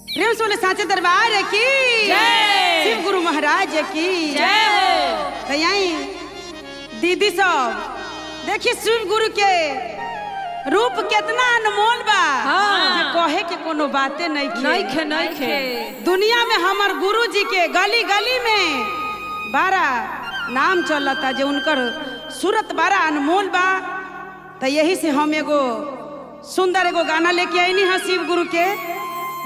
प्रेम से बोले साचे दरबार की जय। शिव गुरु महाराज की जय हो। तो यहीं दीदी सब देखिए शिव गुरु के रूप कितना अनमोल बा। हाँ। जे कहे के कोनो बाते नहीं खे। नइखे नइखे। दुनिया में हमर गुरु जी के गली गली में बारा नाम चलता जे उनकर सूरत बारा अनमोल बा। तो यही से हम एगो सुंदर एगो गाना लेके आईनी है शिव गुरु के।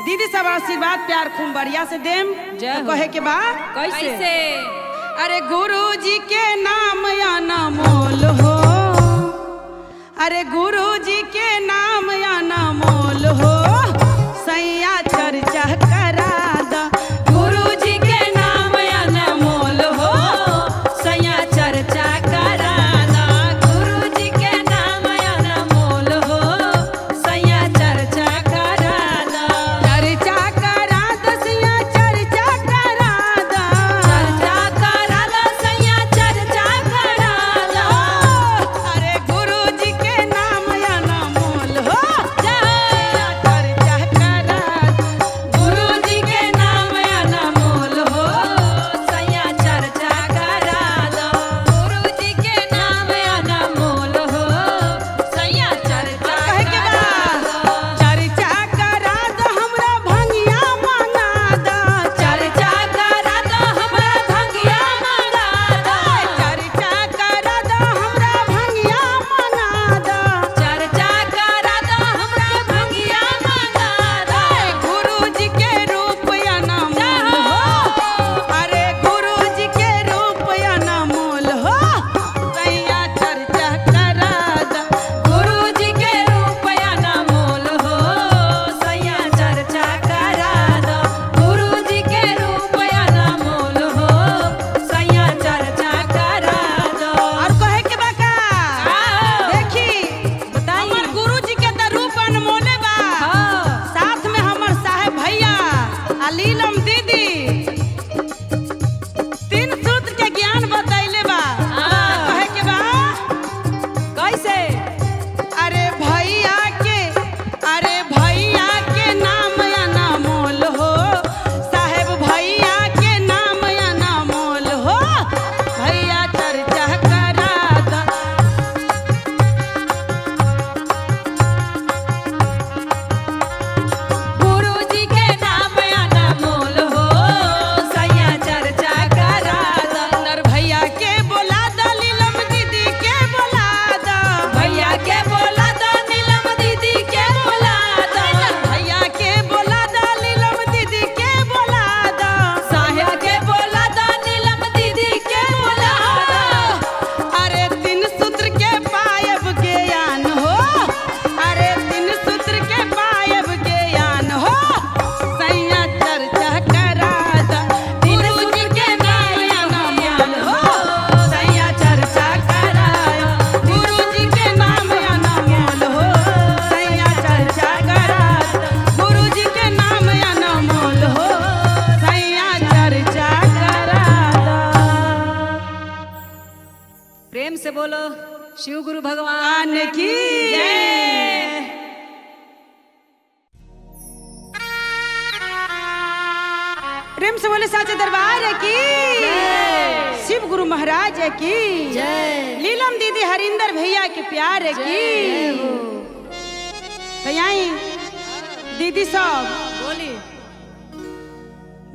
दीदी सब आशीर्वाद प्यार खूब बढ़िया से देम। जय तो हो। कहे के बा कैसे? अरे गुरु जी के नाम अनमोल हो, अरे गुरु जी के नाम अनमोल हो, सैया चर्चा करा द। गुरु जी के नाम अनमोल हो, सैया चर्चा करा दा। गुरु जी के नाम अनमोल हो, सैया चर्चा करा दा। चर्चा करा द सैया चर्चा करा द। चर्चा करा दा सैया चर्चा करा दा। अरे गुरु जी के नाम अनमोल हो, जय। सैया चर्चा करा द। गुरु जी के नाम अनमोल हो, सैया चर्चा करा दो। गुरु जी के नाम अनमोल हो, सैया चर्चा कहे के बा करा दो। चर्चा करा द हमरा भंगिया मना द। चर्चा करा दो हमरा भंगिया मंगा दो। चर्चा करा द हमरा भंगिया मना द। चर्चा करा दो हमरा भंगिया मंगा दो। गुरु जी के रूप अनमोल हो, अरे गुरु जी के रूप अनमोल हो, सैया चर्चा करा द। गुरु जी के रूप अनमोल हो, सैया चर्चा करा दो। गुरु जी के रूप अनमोल हो, सैया चर्चा करा दो। और कहे के बा का आओ। देखी बताई। हमर गुरु जी के त रूप अनमोले बा। हाँ। साथ में हमर साहेब भैया आ लीलम दीदी तीन सूत्र के ज्ञान बतैले बा। हाँ। कहे के बा कैसे? अरे भैया के, अरे भैया के नाम अनमोल हो, साहेब भैया के नाम अनमोल हो, भैया चर्चा करा द। गुरु जी के नाम अनमोल हो, सैया चर्चा करा दो। अंदर भैया के बोला द, लीलम दीदी के बोला द। भैया के बोला दो, नीलम दीदी के बोला दो। भैया के बोला द, लीलम दीदी के बोला द। साहेब के बोला दो, नीलम दीदी के बोला दो। अरे तीन सूत्र के पायब ज्ञान हो, अरे तीन सूत्र के पायब ज्ञान हो, सैया चर्चा करा द। तीन गुरु जी सूत्र के के नाम नाम अनमोल हो, सैया चर्चा करा द। गुरु जी के नाम अनमोल हो, सैया चर्चा करा द। गुरु जी के नाम अनमोल हो, सैया चर्चा करा द। प्रेम से बोलो शिव गुरु भगवान भगवान की जय। प्रेम से बोले साचे दरबार की शिव गुरु महाराज की जय। लीलम दीदी हरिंदर भैया के प्यार की। तो यहीं दीदी सब बोली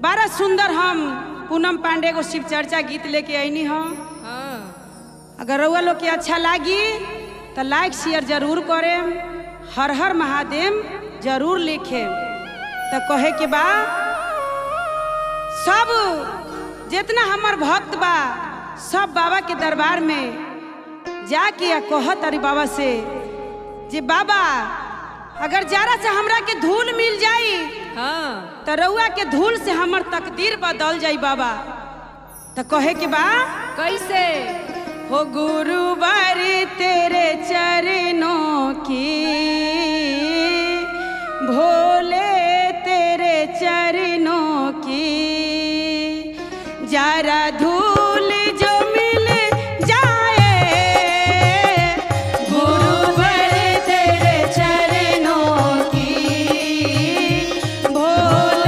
बड़ा सुंदर हम पूनम पांडे को शिव चर्चा गीत लेके आईनी हम। हाँ। अगर रउआ लोग के अच्छा लागी तो लाइक शेयर जरूर करेम, हर हर महादेव जरूर लिखेम। तो कहे के बा सब जितना हमर भक्त बा सब बाबा के दरबार में जाके आ कहत अरे बाबा से जे बाबा अगर जरा से हमरा के धूल मिल जाई हाँ। तो रउआ के धूल से हमर तकदीर बदल जाई बाबा। तो कहे के बा कैसे? हो गुरुवर तेरे चरणों की, भोले तेरे चरणों की, जरा धूल जो मिल जाए, गुरुवर तेरे चरणों की, भोले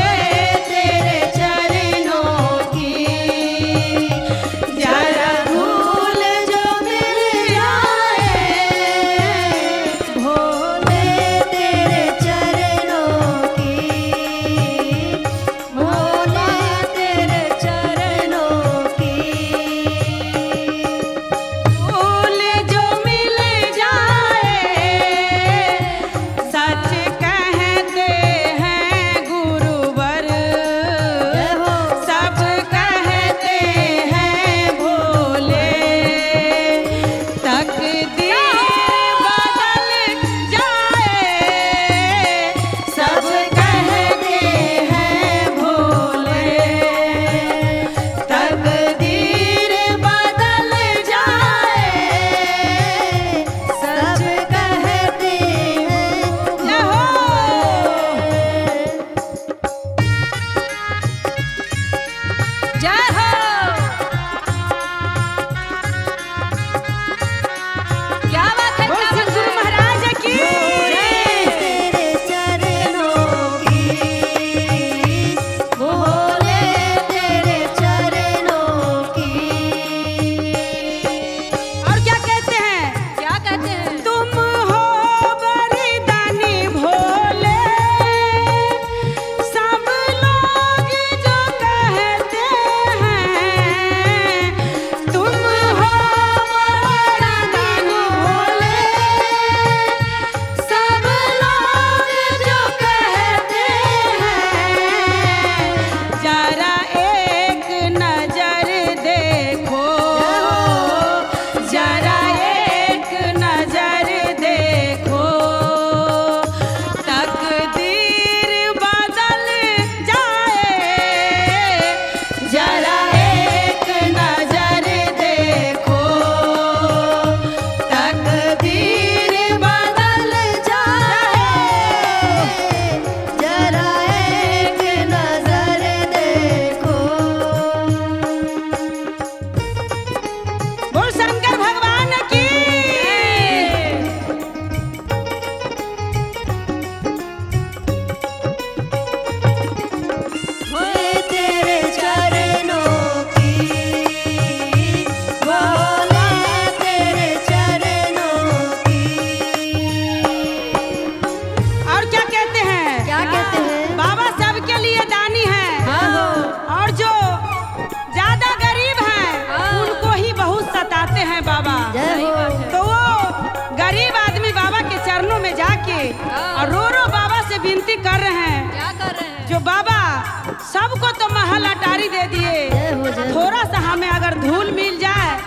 दे दिए, थोड़ा सा हमें अगर धूल मिल जाए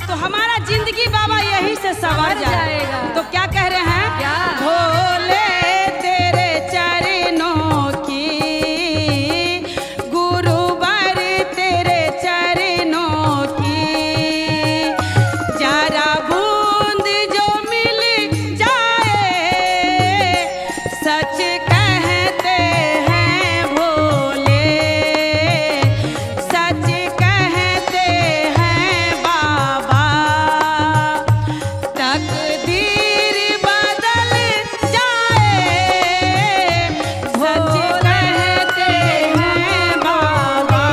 तो हमारा जिंदगी बाबा यही से सवर जाएगा। तो क्या कह रहे हैं? क्या? भोले तेरे चरणों की, गुरुवर तेरे चरणों की, जरा बूंद जो मिल जाए, सच कहते हैं भोले, सच कहते हैं बाबा, तकदीर बदल जाए, सच कहते हैं बाबा,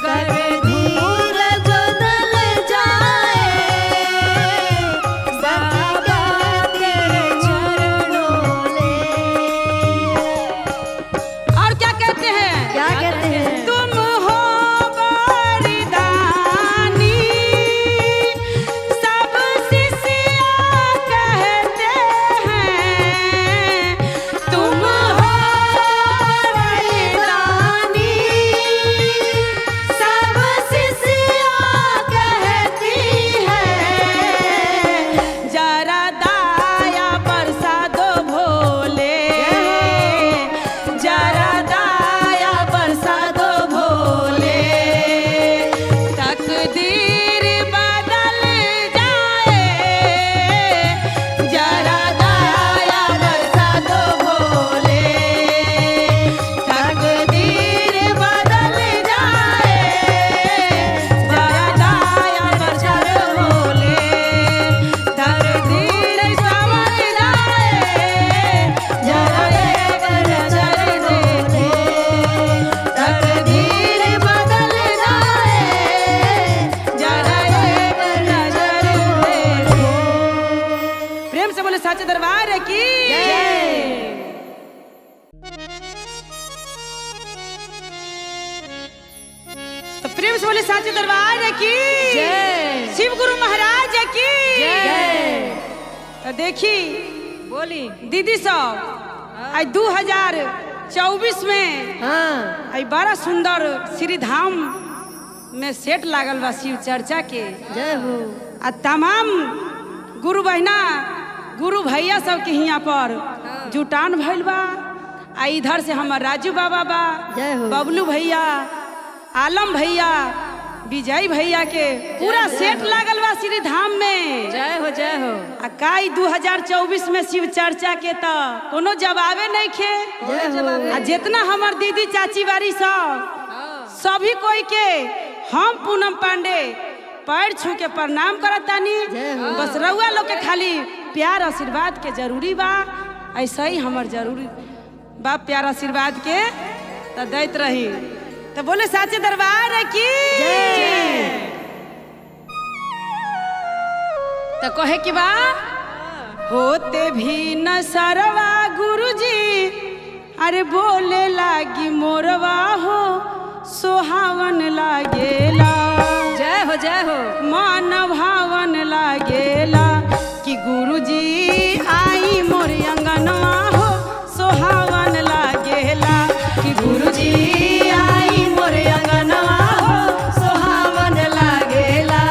तकदीर बदल जाए, सच कहते चरणों ले। और क्या कहते हैं? क्या कहते हैं? तुम हो बरदानी, सब शिष्या कहते हैं, तुम हो बरदानी, सब शिष्या कहती है, जरा दाया बरसा दो भोले, जरा दाया बरसा दो भोले, तकदीर बदल जाए, जरा दाया बरसा दो भोले, तकदीर बदल जाए, जरा दाया बरसा दो भोले, तकदीर संवर जाए, जरा बरसा दो भोले, तकदीर बदल जाए, जरा बरसा दो भोले। प्रेम से बोले साचे दरबार की जय। तो प्रेम से बोले साचे दरबार की जय। शिव गुरु महाराज की जय। तो देखी बोली दीदी सब, आज 2024 में हाँ आई बड़ा सुंदर श्री धाम में सेट लागल बा शिव चर्चा के। जय हो। आ तमाम गुरु बहिना गुरु भैया सबके हियाँ पर जुटान भइल बा। आ इधर से हमर राजू बाबा बा, जय हो। बबलू भैया, आलम भैया, विजय भैया के पूरा सेट लागल बा श्री धाम में। जय हो, जय हो। आ काई 2024 में शिव चर्चा के त कोनो जवाबे नहीं खे। जय हो। आ जितना हमर दीदी चाची बारी सब सभी कोई के हम पूनम पांडे पैर छू के प्रणाम करतानी। जय हो। बस रउआ लोग के खाली प्यार आशीर्वाद के जरूरी बा, ऐसा ही हमर जरूरी बा प्यार आशीर्वाद के त दैत रही। तो बोले साचे दरबार की तो कहे कि बा होते भी न सरवा गुरुजी, अरे बोले लागी मोरवा हो सोहावन लागेला, जय हो, जय हो। मन भावन लागेला कि गुरुजी आई मोर अंगनवा हो सोहावन लागेला, कि गुरुजी आई मोर अंगनवा हो सोहावन लागेला।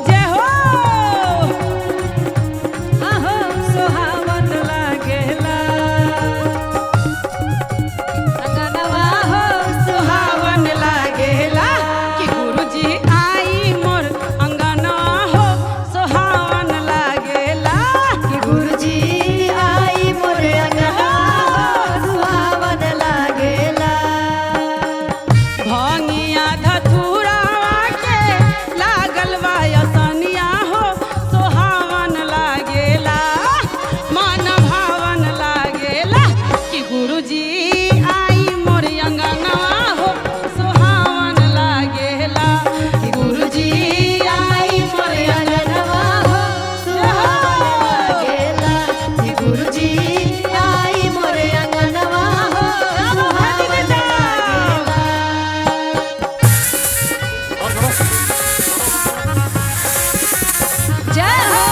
जय हो। आहो सोहावन लागेला, अंगनवा हो सुहावन लागेला कि गुरुजी आई मोर अंगनवा हो सुहावन लागेला, कि गुरुजी आई मोर अंगना सुहावन लागेला। भंगिया धतूरावा के लागल बा यसनिया हो सुहावन लागेला, मन भावन लागेला कि गुरुजी आई मोर अंगनवा हो सुहावन लागेला, कि गुरुजी आई मोर अंगनवा हो सुहावन लागेला, कि गुरुजी आई मोर अंगनवा हो सुहावन लागेला। जय हो।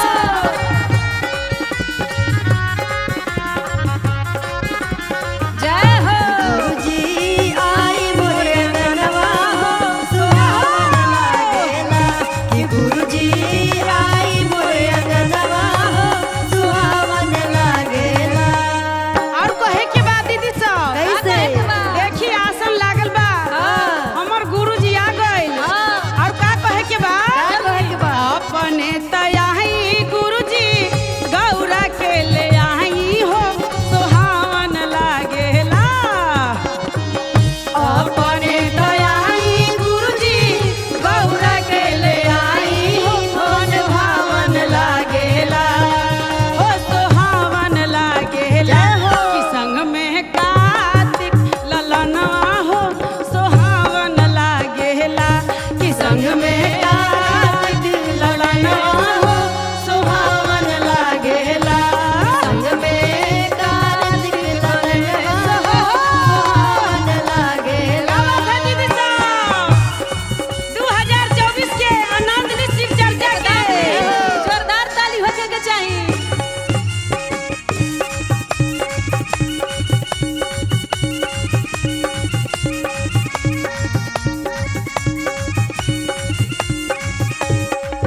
जय कार्तिक ललनवा हो सोहावन लागेला कि संग में कार्तिक ललनवा हो सोहावन लागेला। संग में कार्तिक ललनवा हो सुहावन लागेला। दीदी साहब, 2024 के आनंद शिव चर्चा के जोरदार ताली होखे के चाही।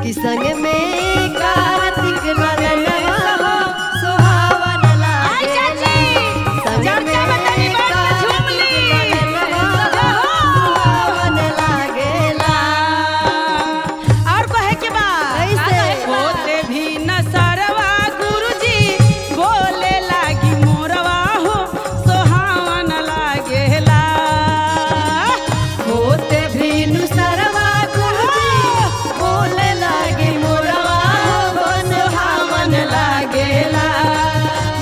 कि संग में कार्तिक ललनवा हो सुहावन आई लागेला। चाची, संग चर्चा में तनी में बैठ के झूम कार्तिक ली। ललनवा हो सुहावन लागेला। और कहे के बा कैसे? होते भी न सरवा गुरुजी बोले लागी मोरवा हो सोहावन लागेला। होते भीनु सरवा गुरुजी बोले लागे मोरवा हो सुहावन लागेला।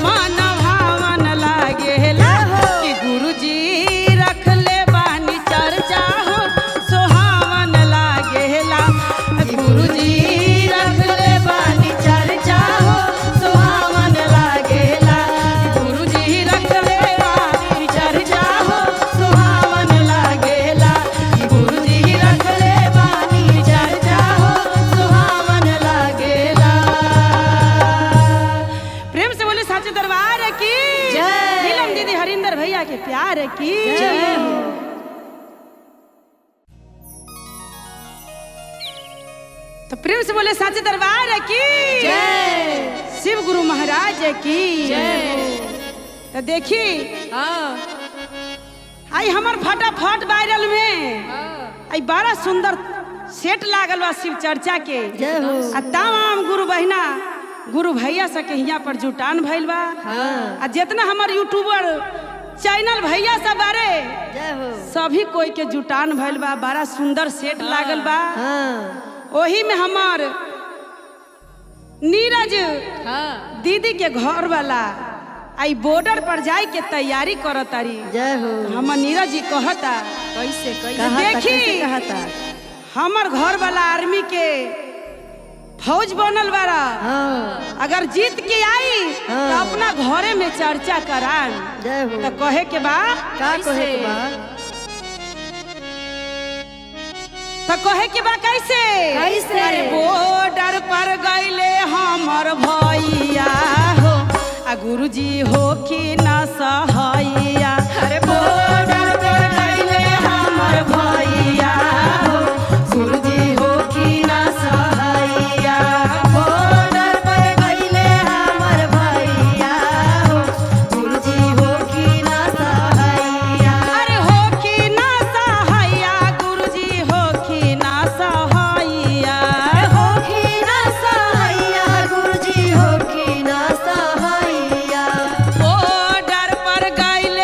मन भावन लागेला कि गुरुजी रख ले बानी चर्चा हो सोहावन लागेला। गुरुजी रख ले बानी चर्चा हो सोहावन लागेला। गुरुजी रख ले बानी चर्चा हो सुहावन लागेला। गुरुजी रख ले बानी चर्चा हो सुहावन लागेला। प्रेम से बोले साचे दरबार की जय। नीलम दीदी हरिंदर भैया के प्यार की जय हो। तो प्रेम से बोले साचे दरबार की जय। शिव गुरु महाराज की जय। तो देखी हाँ आई हमर फटाफट वायरल में हाँ। आई बड़ा सुंदर सेट लागल बा शिव चर्चा के जय हो। आ तमाम गुरु बहिना गुरु भैया सबके हियाँ पर जुटान भइल बा। हाँ। आ जितना हमर यूट्यूबर चैनल भैया सब बारे जय हो। सभी कोई के जुटान भइल बा। बड़ा सुंदर सेट लागल बा। हाँ। ओही में हमार नीरज हाँ दीदी के घर वाला आई बॉर्डर पर जाए के तैयारी करतारी। जय हो। हमर नीरज जी कहता कैसे कैसे कहा था, देखी। कैसे कहा था? हमर घर वाला आर्मी के फौज बनल बारा। हाँ। अगर जीत के आई तो हाँ। अपना घरे में चर्चा करान। जय हो। तो कहे के बा का कहे के बा? तो कहे के बा कैसे कैसे? अरे बॉर्डर पर गईले हमर भैया हो आ गुरुजी हो कि न सहैया। अरे बॉर्डर पर गईले हमर भैया हो गुरुजी हो कि न सहैया। बॉर्डर पर गईले हमर भैया हो गुरुजी हो कि ना सहैया। अरे हो कि न सहैया गुरुजी हो कि न सहैया। हो कि ना सहैया गुरुजी हो कि ना सहैया। बॉर्डर पर गईले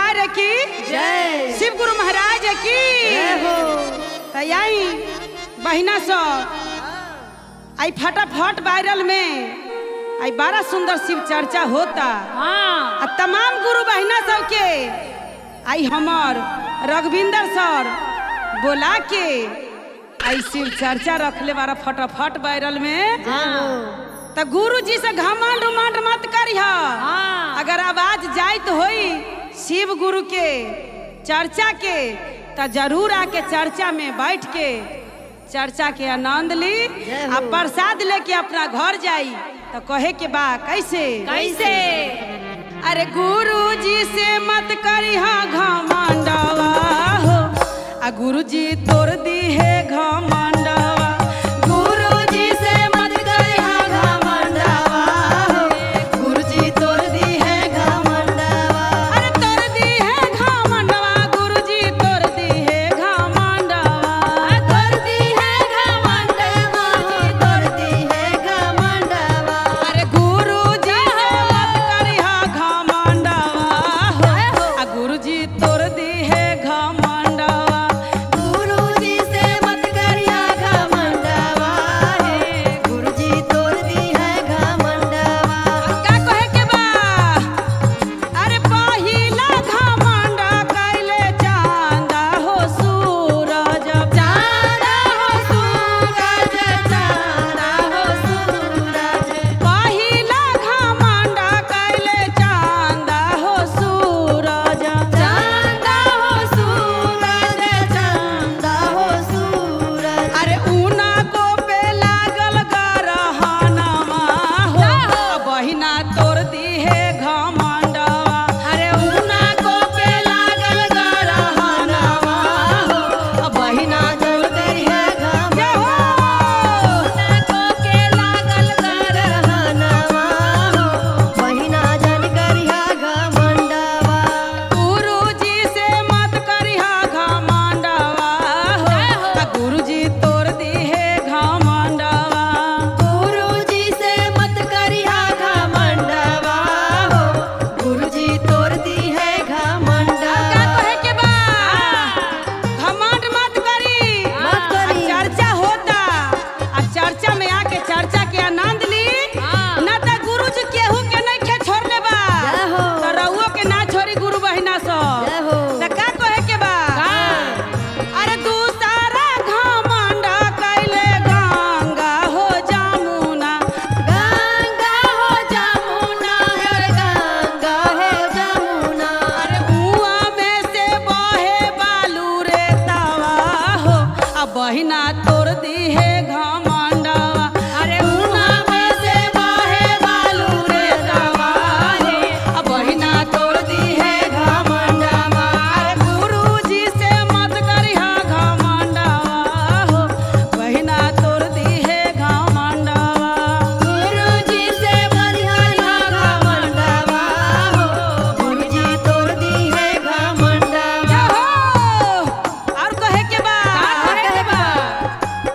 दरबार की जय। शिव गुरु महाराज की जय हो। तैयारी बहिना सब आई फटाफट वायरल में आई बड़ा सुंदर शिव चर्चा होता। हाँ। आ तमाम गुरु बहिना सबके आई हमर रघुविंदर सर बोला के आई शिव चर्चा रखले बारा फटाफट वायरल में। त गुरु जी से घमंड उमंड मत करिह। हाँ। अगर आवाज जाइत होई शिव गुरु के चर्चा के त जरूर आके चर्चा में बैठ के चर्चा के आनंद ली आ प्रसाद लेके अपना घर जाई। तो कहे के बा कैसे कैसे? अरे गुरु जी से मत करिह घमंडवा हो, आ गुरु जी तोड़ दी है घमंडवा। गुरु जी से मत करिह घमंडवा हो, गुरु जी तोड़ दी है घमंडवा। अरे तोड़ दी है घमंडवा, गुरु जी तोड़ दी है घमंडवा। तोड़ दी है घमंडवा, तोड़ दी है घमंडवा। अरे गुरु जी से मत करिह घमंडवा हो, आ गुरु जी तोड़ दी है घमंडवा। गुरु जी से मत करिया घमंडवा हे, गुरु जी तोड़ दी है घमंडवा। का कहे के बा? अरे पहिला घमंड कैले चांदा हो सूरज, चांदा हो सूरज, चांदा हो सूरज, पहिला घमंड कैले चांदा हो सूरज, चांदा हो सूरज, चांदा हो सूरज। अरे ऊना को पे लागल गरहनमा हो, बहिना तोड़ दी है घमंडवा। अरे ऊना को पे लागल गरहनवा हो, बहिना तोड़ दी है जय हो। ऊना को के लागल घमंडवा हो, बहिना जन करिया घमंडवा। गुरु जी से मत करिहा घमंडवा हो, आ गुरु जी तोड़ दी है घमंडवा। गुरु जी से मत करिया घमंडवा हो, गुरु जी तोड़ दी है घमंडवा। का कहे के बा? घमंड मत करी, मत करी। आ चर्चा होता, आ चर्चा में आके चर्चा के आनंद ली। हाँ। ना त गुरु जी केहू के नहीं खे छोड़ले बा, जय हो। त रउओ के ना छोड़ी गुरु बहिना सब। जय हो। त का कहे के बा? अरे दूसरा घमंड कैले गंगा हो जामुना, गंगा हो जमुना, हर गंगा हो जमुना। अरे कुआं में से बहे बालू रे तवा हो, आ बहिना तोड़ दी है घमंडवा। अरे ऊना में से बहे बालू रे तवा हे, आ बहिना तोड़ दी है घमंडवा। अरे गुरु जी से मत करिहा घमंडवा हो, बहिना तोड़ दी है घमंडवा। गुरु जी से मत करिहा घमंडवा हो, गुरु जी तोड़ दी है घमंडवा। जय हो। और कहे के बा? कहे के बा?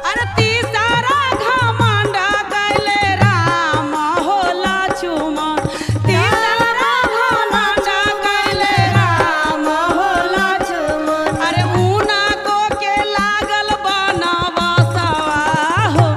अरे तीसरा घमंड कैले राम हो लक्ष्मण, तीसरा घमंड कैले राम हो लक्ष्मण। अरे ऊना को के लागल बनवसवा हो,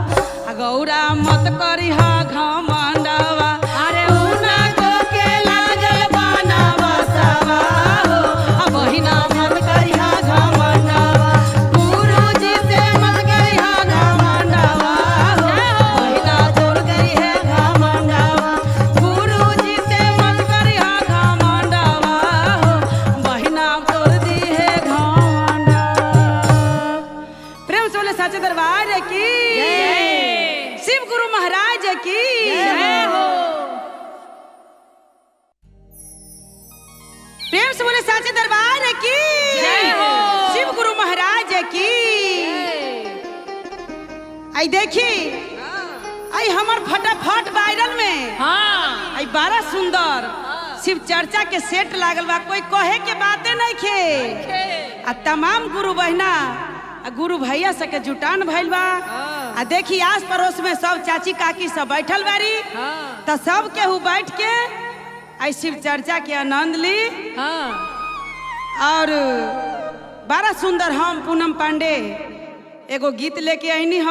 आ गौरा मत करिह घमंडवा। अरे ऊना को के लागल बनवसवा हो, आ बहिना मत करिह घमंडवा। गुरु जी से मत करिह घमंडवा हो, बहिना तोड़ गई है घमंडवा। गुरु जी से मत करिह घमंडवा हो, बहिना तोड़ दी है घमंडवा। प्रेम से बोले साचे दरबार की, शिव गुरु महाराज की जय हो। प्रेम से बोले साचे दरबार की जय हो। शिव गुरु महाराज की। आई देखी आई हमर फटाफट वायरल में हाँ। आई बड़ा सुंदर शिव चर्चा के सेट लागल बा, कोई कहे के बाते नहीं खे। आ तमाम गुरु बहिना आ गुरु भैया सबके जुटान भइल बा। आ देखी आस पड़ोस में सब चाची काकी सब बैठल बारी। हाँ। त सब केहू बैठ के आई शिव चर्चा के आनंद ली। हाँ। और बड़ा सुंदर हम पूनम पांडे एगो गीत लेके आईनी ह।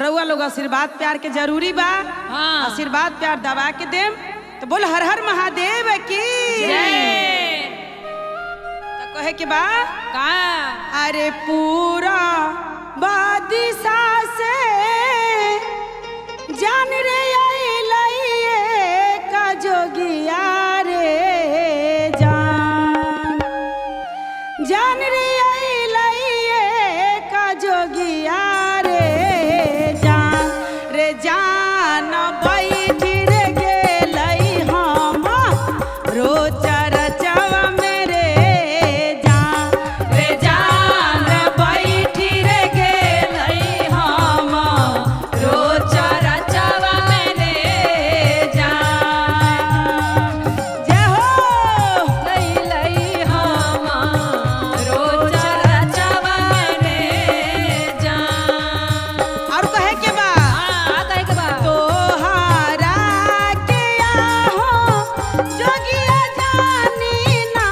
रउआ लोग आशीर्वाद प्यार के जरूरी बा। हाँ। आशीर्वाद प्यार दबा के देम तो बोल हर हर महादेव की जय। तो कहे के बा का अरे पूरा बादिशा से जान रे अइलइए का जोगिया रे जान, जान रे अइलइए का जोगिया रे जान, रे जान बैठ रे गेलई हम रोचा रचवा मेरे जान, रे जान बैठी रे गेलई हम रोचा रचवा मेरे जान। जय हो। लई लई हम रोचा रचवा मेरे जान। और कहे के बा आ कहे के बा तोहारा के आहो जोगिया जानी ना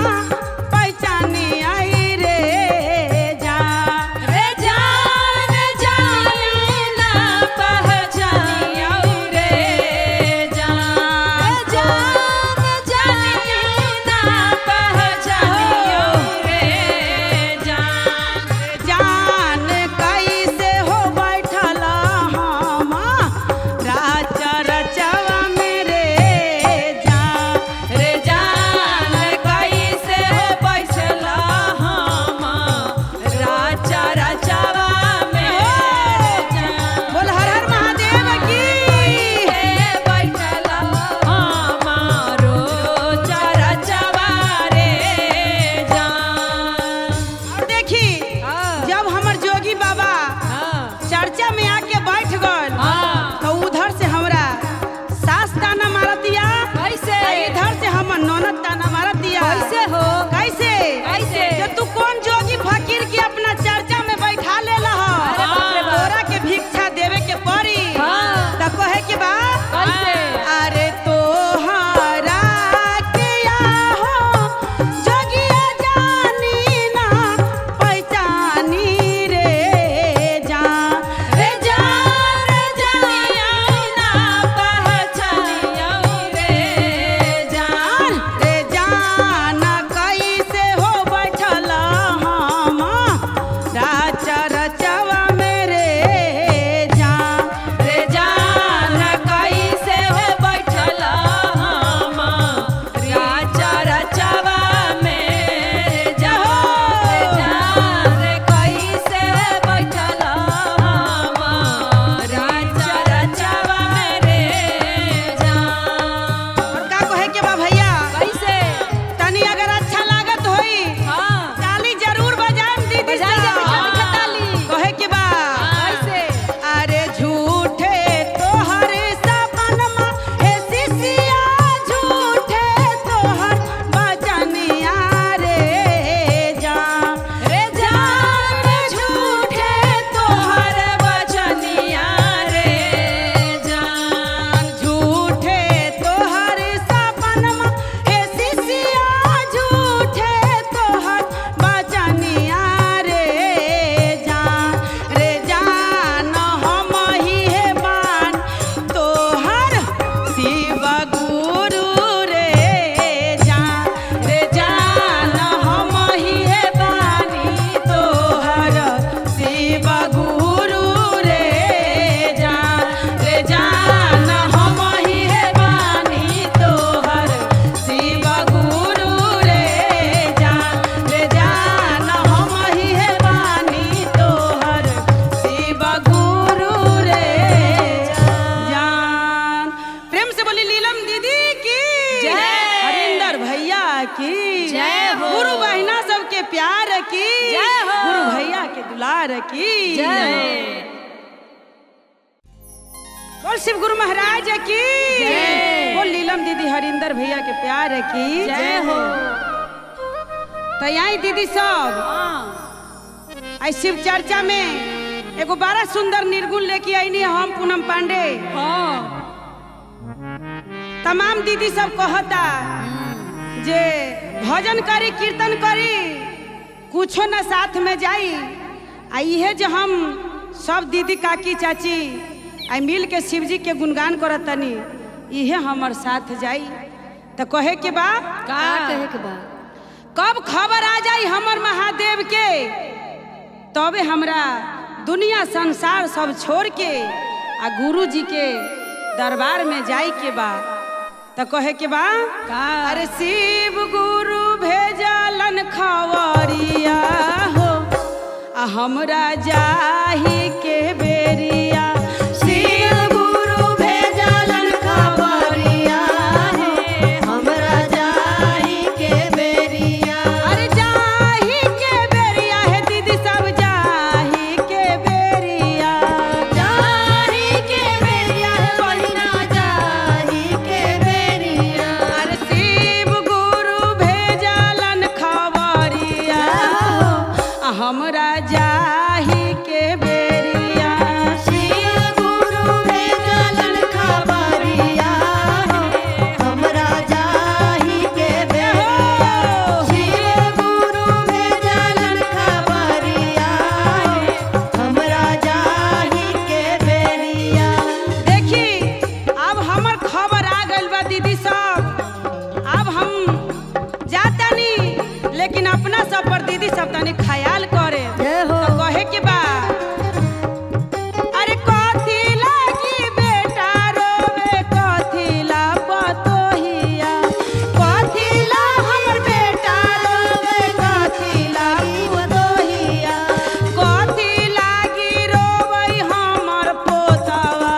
पहचानी आई रे जा, रे जान जानी ना पहचानी रे जान, जान जानी ना पहचानी रे जान। जान कैसे हो बैठल हम राच रचवा मेरे जान, रे जान कैसे हो बैठल हम राचा रचवा मेरे जान। बोल हर हर महादेव की। बैठल हमारो चरचवा रे जान। और देखी हाँ। जब हमर जोगी बाबा हाँ। चर्चा में आके बैठ गल हाँ। तो उधर से हमरा सास ताना मारतिया, कैसे? आ इधर से हमर ननद ताना मारतिया। कैसे हो? कैसे कैसे? जो तू कौन जोगी फकीर के अपना चर्चा में बैठा ले लह, अरे बाप रे बाप। तोरा के भिक्षा देवे के पड़ी। हाँ। त कहे के बा कैसे? अरे तोहरा के आहो जोगिया जानी ना पहचानी रे जान, रे जान जानी ना पहचानी रे जान। रे जान कैसे हो बैठल हम राच रचवा मेरे जान, रे जान कैसे हो बैठल हम राचा रचवा मेरे जान। रे जान कैसे हो बैठल हम राचा रचवा मेरे जान। और का कहे के बा भैया कैसे? तनी अगर अच्छा लागत होई हाँ। ताली जरूर बजाएम दीदी बजाई जा सब। मीठा मीठा ताली। कहे के बा कैसे? अरे झूठे तोहर सपनमा हे सिसिया, झूठे तोहर बचनिया रे जान, रे जान झूठे तोहर बचनिया रे जान। झूठे तोहर सपनमा हे सिसिया, झूठे तोहर बचनिया रे जान, रे जान हम ही हे बान तोहर शिव गुरु रे जान, रे जान हम ही हे बानी तोहर शिव गुरु रे जान, रे जान हम ही हे बानी तोहर शिव गुरु रे जान, रे जान हम ही हे बानी तोहर शिव गुरु रे जान। प्रेम से बोली लीलम दीदी की जय। हरिंदर भैया की जय हो। गुरु बहिना सबके प्यार की जय हो। गुरु भैया के दुलार की जय। बोल शिव गुरु महाराज की जय। बोल लीलम दीदी हरिंदर भैया के प्यार की जय हो। तो आई दीदी सब आई शिव चर्चा में एगो बड़ा सुंदर निर्गुण लेके आईनी हम पूनम पांडे। हाँ। तमाम दीदी सब कहता जे भजन करी कीर्तन करी कुछो न साथ में जाई। आ इहे जो हम सब दीदी काकी चाची आ मिल के शिवजी के गुणगान करतनी, इहे हमर साथ जाई। तो कहे के बा का कहे के बा? कब खबर आ जाई हमर महादेव के, तबे हमरा दुनिया संसार सब छोड़ के आ गुरु जी के दरबार में जाई के बा। तो कहे के बा का? अरे शिव गुरु भेजलन खबरिया हो, आ हमरा जाही के बेरिया। शिव गुरु भेजलन खबरिया हो, हमरा जाही के बेरिया। अरे जाही के बेरिया है दीदी सब, जाही के बेरिया। जाही के बेरिया है बहिना, जाही के बेरिया। अरे शिव गुरु भेजलन खबरिया हो, आ हमरा जाही के बेरिया। शिव गुरु भेजलन खबरिया हो, हमरा जाही के बेरिया। शिव गुरु भेजलन खबरिया हो, हमरा जाही के बेरिया। देखी अब हमर खबर आ गइल बा दीदी सब, अब हम जातानी, लेकिन अपना सब पर दीदी सब तनी ख्याल करे। जय हो। तो कहे के बा, अरे कथी लागी बेटा रोवे, कथी ला पतोहिया, कथी ला हमर बेटा रोवे, कथी ला पतोहिया, कथी लागी रोवै हमर पोतवा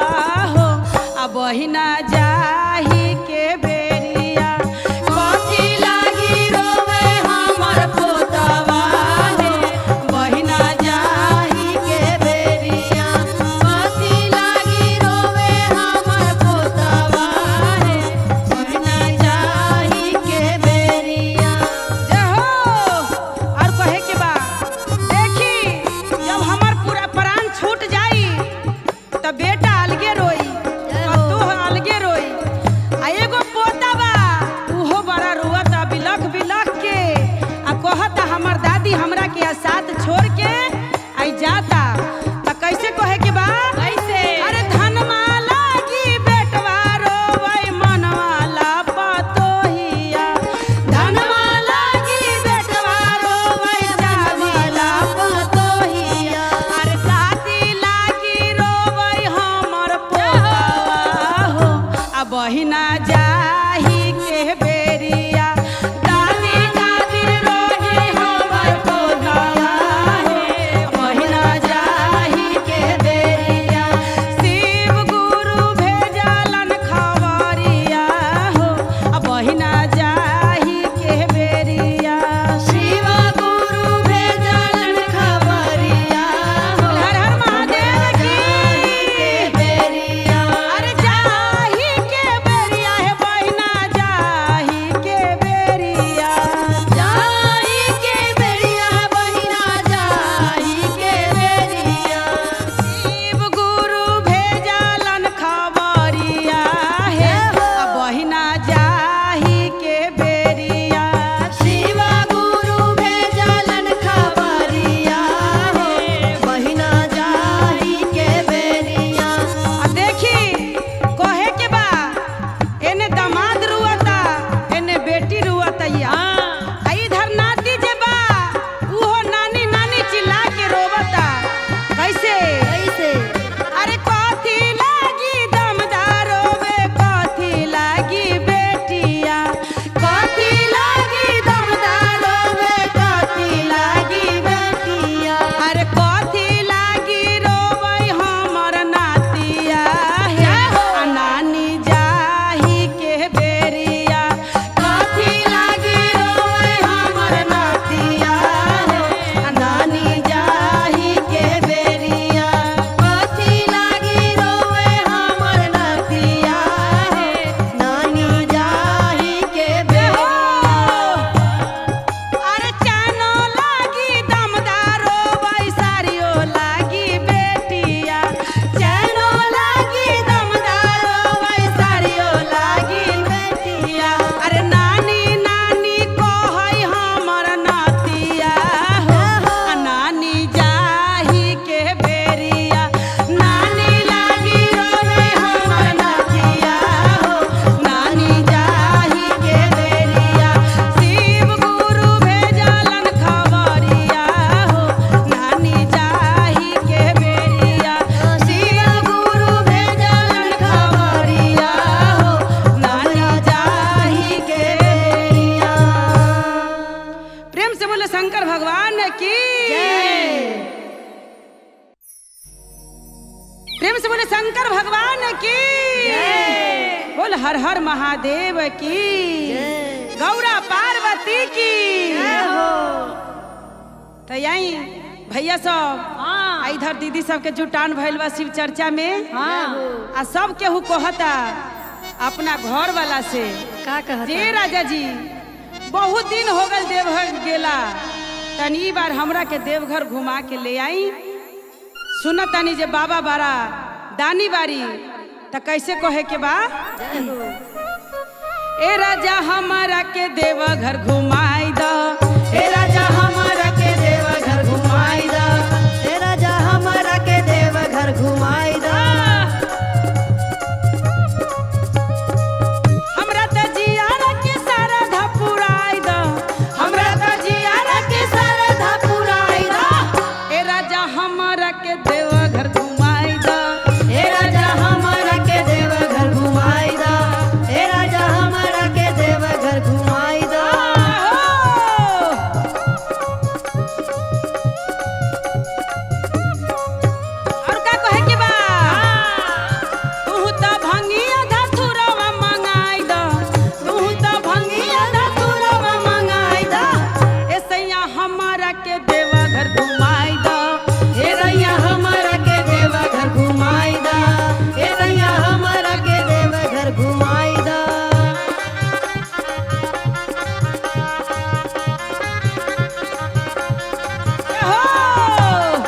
हो, आ बहिना जाही के बेरिया। कथी लागी रोवै हमर पोतवा हो, प्रेम से बोले शंकर भगवान की। प्रेम से बोले शंकर भगवान की। बोल हर हर महादेव की। गौरा पार्वती की। तो यही भैया सब हाँ। आ इधर दीदी सबके जुटान भइल बा शिव चर्चा में। हाँ। आ सब केहू कहता अपना घर वाला से का कहता? जे राजा जी बहुत दिन हो गल देवघर गेला, तनी ई बार हमरा के देवघर घुमा के ले आई। सुन तनी जे बाबा बारा दानी बारी, त कैसे कहे के बा? ए राजा हमारा के देवघर घुमाई द, ए राजा हमारा के देवघर घुमाई द, ए राजा हमारा के देवघर घुमाई दा। हमरा त जियारा के सारा धपुराई द, हमरा त जियारा के सारा धपुराई द, ए राजा हमारा के देवघर घुमाई द, ए राजा हमारा के देवघर घुमाई दा। ए राजा हमारा के देवघर घुमाई दा। हो। और का कहे के बा? तू त भंगिया धतुरवा मंगाई द, तू त भंगिया धतुरवा मंगाई द, ए सैया हमारा के देवघर घुमाई द, ए रैया हमारा के देवघर घुमाई दा। ए रैया हमारा के देवघर घुमाई दा। हो।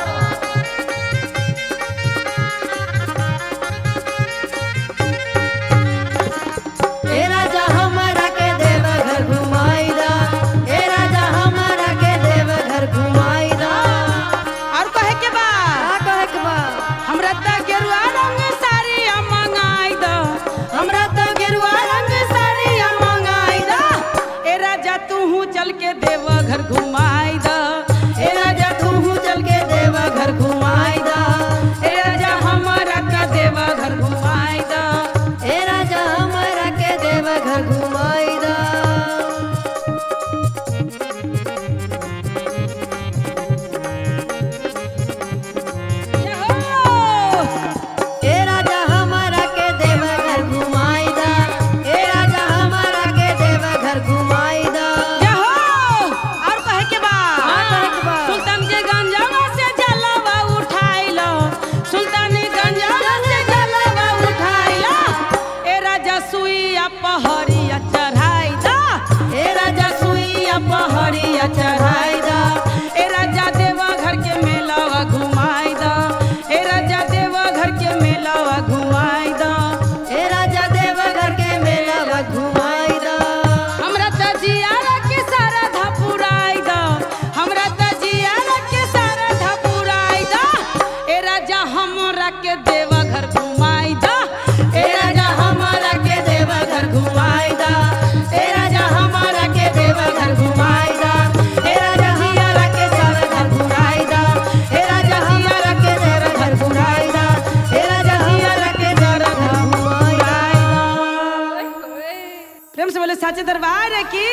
ए राजा हमारा के देवघर घुमाई दा। ए राजा हमारा के देवघर घुमाई दा। और कहे के बा? का कहे के बा? हमरा त गेरुआ रंग साड़िया मंगाई द, हमरा त गेरुआ रंग साड़िया मंगाई द, ए राजा तूहू चल के देवघर घुमाई द, ए राजा तू चल के देवघर घुमाई दा। ए राजा हमारा का देवघर घुमाई द। ए राजा हमारा के देवघर घुमाई दा। हो। ए राजा हमारा के देवघर घुमाई दा। ए राजा हमारा के देवघर घुमाई दा। हो। और कहे के बा? का कहे के बा? सुल्तान के गंजवा से जलवा उठाई लो, सुल्तान गंजवा से जलवा उठाई लो, ए राजा सुइया पहरिया चढ़ाई दा, ए राजा सुइया पहरिया चढ़ाई दा, ए राजा देवघर के मेलावा घुमाई दा, ए राजा देवघर के मेलावा घुमाई दा। ए राजा देवघर के मेलावा घुमाई दा। हमरा त जियारा के सारा धपुराई द, हमरा त जियारा के सारा धपुराई द, ए राजा हमरा के देवघर घुमाई द, ए राजा हमारा के देवघर घुमाई दा। ए राजा हमारा के देवघर घुमाई दा। ए राजा हमारा के देवघर घुमाई दा। ए राजा हमारा के देवघर घुमाई दा। ए राजा हमारा के देवघर घुमाई दा। प्रेम से बोले साचे दरबार की।